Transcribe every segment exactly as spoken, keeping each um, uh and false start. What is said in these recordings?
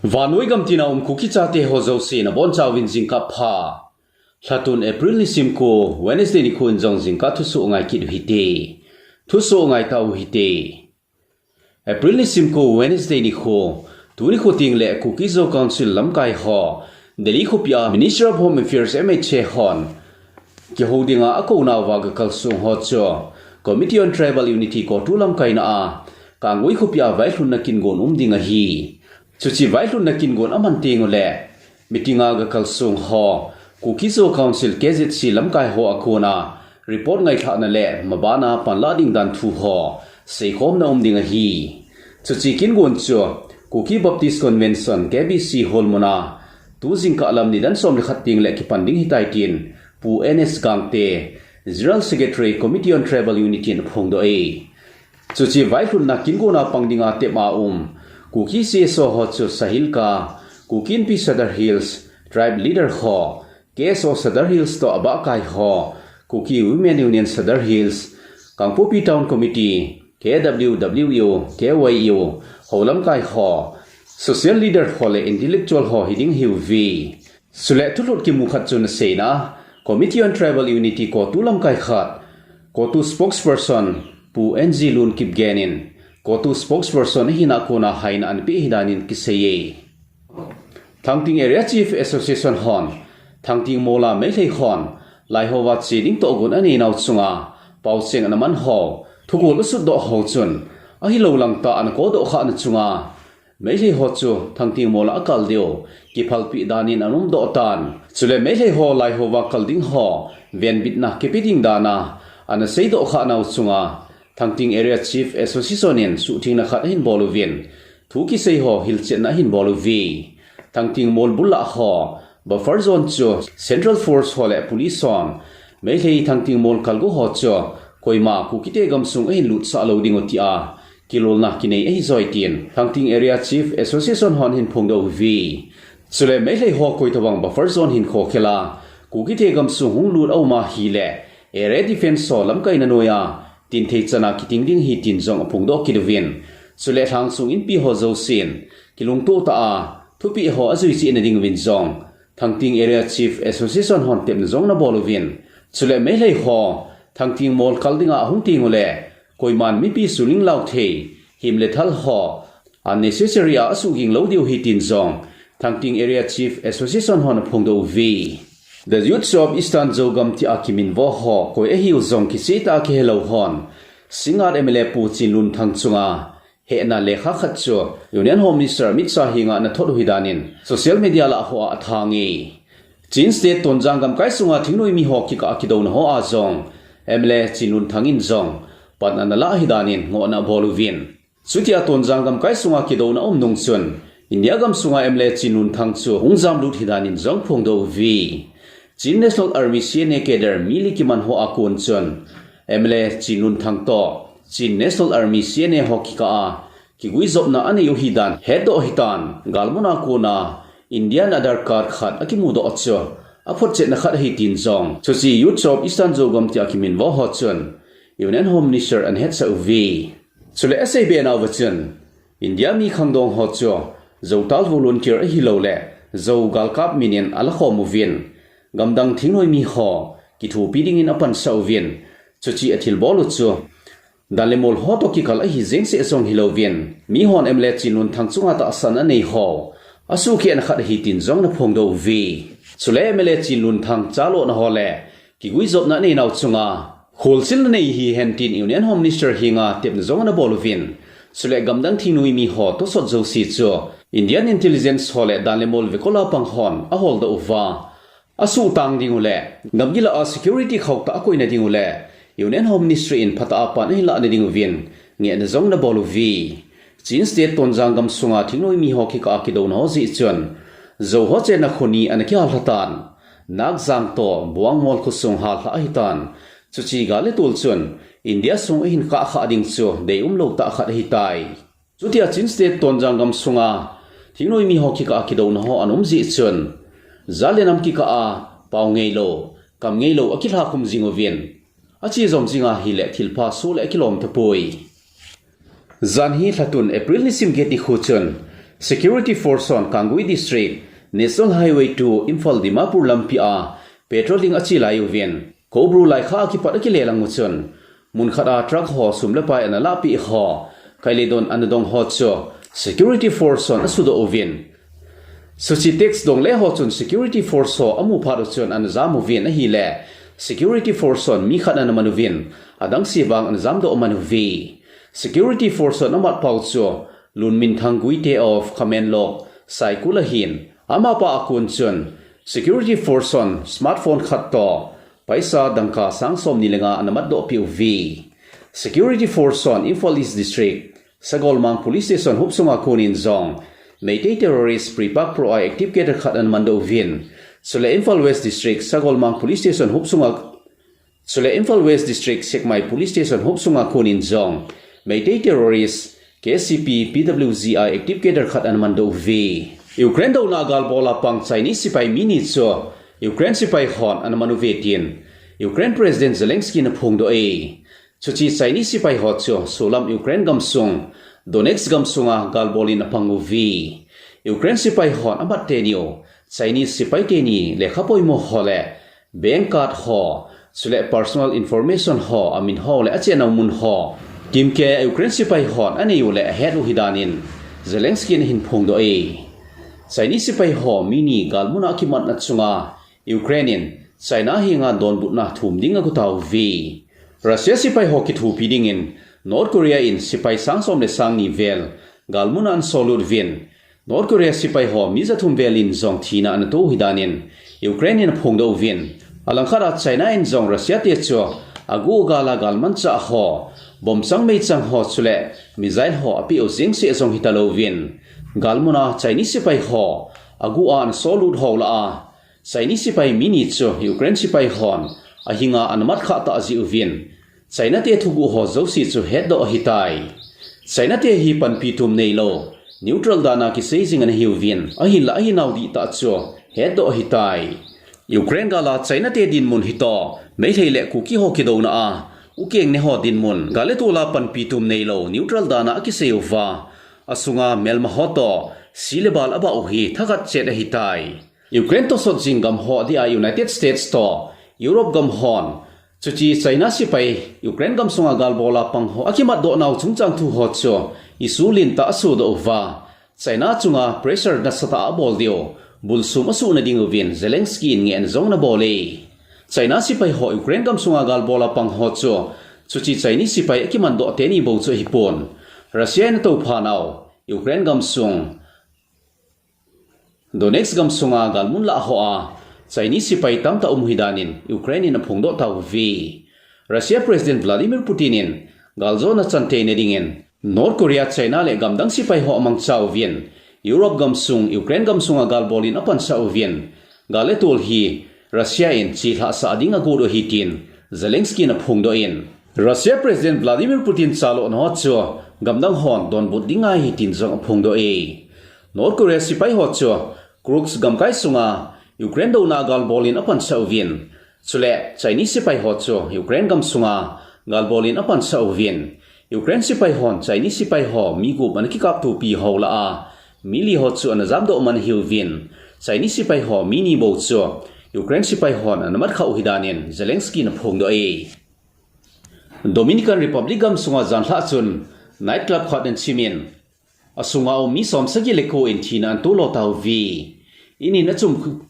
Vannoi gamtina um Kuki chate ho jouse nabonchauvin jingkah pha. Lhatun April nisim ko Wednesday nikho in jong jingkah thusoh ngai kit uhite. Thusoh ngai tauhite. April nisim ko Wednesday nikho, tuni nikho tengle Kuki Zo Council lamkai ho Delhi khopia Ministry of Home Affairs, M H A hon kihou dinga akounauva gakalsong ho chu Committee on Tribal Unity, CoTU lamkaina a Kangui khopia vailhunna kingon um ding ahi. Chuche vailhunna kingon aman tengule meeting a gakalsong ho Kuki Zo Council, K Z C lamkai ho a kona report ngailhahna le mabana panlah ding dan thu ho seikhomna um ding ahi. Chuche kingon chu Kuki Baptist Convention, K B C hall muna tu jingkah lam nidan som le khat tengle kipan ding ahitai tin Pu N S Gangte, General Secretary, Committee on Tribal Unity in aphongdoh e. Chuche vailhunna kingona pang dinga tepma um Kuki C S O ho chu Sahilka, Kuki Inpi Sadar Hills, Tribe Leader ho, K S O Sadar Hills toh abahkai ho, Kuki Women Union Sadar Hills, Kangpokpi Town Committee, K W W U, K Y U, ho lamkai ho, Social Leader ho le Intellectual ho hiding ahiuve. Chule thulhut kimu khat chu naseina, Committee on Tribal Unity CoTU lamkai khat, CoTU Spokesperson Pu N G Lun Kipgen in, CoTU Spokesperson ahina kona haina anapeh ahidan in kiseiye. Thangting Area Chief Association hon, Thangting mola Meitei hon, Laiho va che ding tohgon aneinau chunga, paocheng anaman ho, thugol asutdoh ho chun, ahilou langtah anakodoh khahna chunga, Meitei ho chu Thangting mola akal diu, kiphalpeh danin aumdoh tan. Chule Meitei ho Laiho va kal ding ho, venbitna kipe ding dana, anaseidoh khahnau chunga, Thangting Area Chief Association in suhthengna khat ahinbol uvin, thu kisei ho hilchetna ahinbol uve. Thangting mol bul lah ho, buffer zone chu Central Force ho le Police hon, Meitei Thangting mol kalgo ho chu, koima Kukite gamsung ahinlutsah lou diu tia, kilolna kinei ahijoi tin, Thangting Area Chief Association hon ahinphongdoh uve. Chule Meitei ho koitobang buffer zone hinkho khela, Kukite gamsung hunglut aum ahile, Area Defence ho lamkaina noiya, tinthei chana kiting ding ahi tin jong aphongdoh kit uvin. Chule lhangsung inpi ho jousen, kilungtoh tah a, thupeh ho ajui cheh na ding uvin jong, Thangting Area Chief Association hon tepna jong anabol uvin. Chule Meitei ho, Thangting mol kal dinga ahung tengule, koiman mipi suling lau thei, him le thal ho, unnecessary a asuhging lou diu ahi tin jong, Thangting Area Chief Association hon aphongdoh uve. The Youths of Eastern Zogam tia kiminvo ho, koi ahiu jong kichehtah a kihelou hon, Singngat M L A Pu Chinlunthang chunga, hehna lekha khat chu, Union Home Minister Amit Shah henga anathot u ahidanin, social media lah hoa athange. Chin State Tonzang gamkai sunga thingnoimi ho kikah a kidouna hoa jong, M L A Chinlunthang in jong, pan analah ahidanin, ngohna abol uvin. Chutia Tonzang gamkai sunga kidouna aum nung chun, India gamsunga M L A Chinlunthang chu hung jamlut ahidanin jong aphongdoh uve. Chin National Army C N A cadre mi li kiman hoa kon chun, M L A Chinlunthang toh, Chin National Army C N A ho kikah a, kiguijopna anei u ahidan, hetdoh ahitan, galmuna kona, Indian Aadhaar card khat akimudoh chu, aphotchetna khat ahi tin jong, chuche Youths of Eastern Zogam tia kiminvo ho chun, Union Home Minister anahetsah uve. Chule aseibe nauva chun, India mi khangdong ho chu, Zotal volunteer ahilouleh, Zo galkap minin alakhom uvin, gamdang thingnoimi ho, kithopi dingin apansah uvin, chuche athilbol u chu, dan le mol ho toh kikal ahi jeng seh jong hilouvin, mihon M L A Chinlunthang chunga tahsan anei ho, asuhkhehna khat ahi tin jong anaphongdoh uve. Chule M L A Chinlunthang chalona ho le, kiguijopna aneinau chunga, kholchilna nei hihen tin Union Home Minister henga tepna jong anabol uvin, chule gamdang thingnoimi ho tosot jouse chu, Indian Intelligence ho le dan le mol vekola pang hon aholdoh uva, asuhtang ding u le, gamgi lah a security khauhtah akoina ding u le, Union Home Ministry in phatah a pan ahinlah na ding uvin, ngehna jong anabol uve. Chin State Tonzang gamsunga thingnoimi ho kikah a kidouna ho jeh chun, Zo ho chenna kho ni anakihal lhatan, Nakjang toh Buangmol khosung hallhah ahitan, chuche gal le tol chun, India sung ahin kahkhah ding chu deium lou tah khat ahitai. Chutia Chin State Tonzang gamsunga, thingnoimi ho kikah a kidouna ho ana um jeh chun, jat le nam kikah a, pao ngeilou, kam ngeilou akilhakhum jing uvin, ache jom jing ahile thilpha soh le akilom tapoi. Jan hi lhatun April nisim get nikho chun, Security Force hon Kangui District, National Highway two, Imphal Dimapur lampi a patrol ding ache lai uvin, Koubru laikha a kipat akile lang u chun, mun khat a truck ho sum le pai ana lahpeh ho, kailedon ana dong ho chu Security Force hon asudoh uvin, chuche tax dongle ho chun Security Force ho amu phat u chun ana jam uvin ahile, Security Force hon mi khat ana man uvin, adang se vang ana jamdoh man uve. Security Force hon amat pau chu Lunminthang Guite of Khamenlok, Saikul ahin, amapa a kon chun Security Force hon smartphone khat toh paisa dangka sang somni le nga ana matdoh peh uve. Security Force hon Imphal East District, Sagolmang Police Station hopsunga konin jong Meitei terrorist Pripak Pro a active cadre khat ana mandoh uvin, chule Imphal West District, Sagolmang Police Station hopsunga, chule Imphal West District, Sekmai Police Station hopsunga konin jong Meitei terrorist K C P P W G a active cadre khat ana mandoh uve. Ukraine douna galbol a pang Chinese sepai mi ni chu Ukraine sepai hon ana man uve tin Ukraine President Zelensky in aphongdoh e. Chuche Chinese sepai ho chu solam Ukraine gamsung Donetsk gamsunga galbol in apang uve. Ukraine sepai hon amat teni u Chinese sepai teni lekha poimo ho le bank card ho, chule personal information ho, amin ho le achennau mun ho, timkei a Ukraine sepai hon anei u le ahet u hidan in Zelensky in ahin phongdoh e. Chinese sepai ho mi ni galmun a akimatna chunga Ukraine in China henga donbutna thum ding ago tauve. Russia sepai ho kithopi dingin North Korea in sepai sang som le sang ni vel galmun a ana solut uvin, North Korea sepai ho mi ja thum vel in jong thina ana to u hidan in Ukraine in aphongdoh uvin, alangkhat a China in jong Russia te chu agu gal a galmanchah ho, bomb chang mei chang ho chule missile ho apeh u jeng seh jong hita louvin, galmun a Chinese sepai ho agu a ana solut ho lah a, Chinese sepai mi ni chu Ukraine sepai hon ahinga ana mat khah tah jeh uvin, China te thuguh ho jouse chu hetdoh ahitai. China te hi panpi tum neilou, neutral dan a kisei jing ana hiuvin, ahinlah ahinau dihtah chu hetdoh ahitai. Ukraine gal a China te dinmun hitoh, Meitei le Kuki ho kidouna a, ukeng ne ho dinmun, gal le tol a panpi tum neilou, neutral dan a akisei uva, asunga melma ho toh, si le bal abah u hi thakhat chet ahitai. Ukraine tosot jing gam ho dia United States toh Europe gam hon, chuche China sepai Ukraine gamsunga galbol a pang ho akimatdoh nau chungchang thu ho chu issue lentah asodoh uva, China chunga pressure nasatah abol diu, bulsum asuhna ding uvin Zelensky in ngehna jong ana bol e. China sepai ho Ukraine gamsunga galbol a pang ho chu, chuche Chinese sepai akimandoh teni bou chu ahipon, Russia in atoupha nau Ukraine gamsung Donetsk gamsunga galmun lah hoa Chinese sepai tamtah um u hidan in Ukraine in aphongdoh tauve. Russia President Vladimir Putin in galjona chanteina dingin North Korea, China le gamdang sepai ho amangcha uvin, Europe gamsung, Ukraine gamsunga galbol in apansah uvin, gal le tol hi Russia in chelhah sah ding agot u ahi tin Zelensky in aphongdoh in, Russia President Vladimir Putin chalona ho chu gamdang hon donbut ding ahi tin jong aphongdoh e. North Korea sepai ho chu Kursk gamkai sunga Ukraine douna galbol in apansah uvin, chule Chinese sepai ho chu Ukraine gamsunga galbol in apansah uvin, Ukraine sepai hon Chinese sepai ho mi gup ana kikaptopi ho lah a, mi li ho chu ana jamdoh man ahiuvin, Chinese sepai ho mi ni bou chu Ukraine sepai hon ana mat khah u hidan in Zelensky in aphongdoh e. Dominican Republic gamsunga janlhah chun night club khat ana chim in, asunga um mi somsagi le ko in thina ana tolo tauve. In in achim khu-,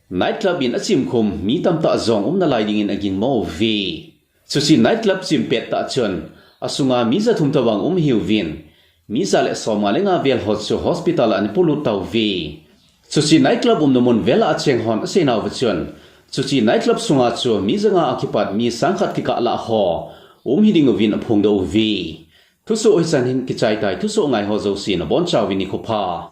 night club in achim khum mi tamtah jong um nalai dingin agingmo uve. Chuche night club chim pettah chun, asunga mi ja thum tobang um ahiuvin, mi ja le somnga le nga vel ho chu hospital a ana polut tauve. Chuche night club umna mun vel a acheng hon aseinau va chun, chuche night club sunga chu mi ja nga a kipat mi sang khat kikah lah ho um hiding uvin aphongdoh uve. Thusoh hichan hin kichai tai, thusoh ngai ho jouse nabonchauvin nikho pha.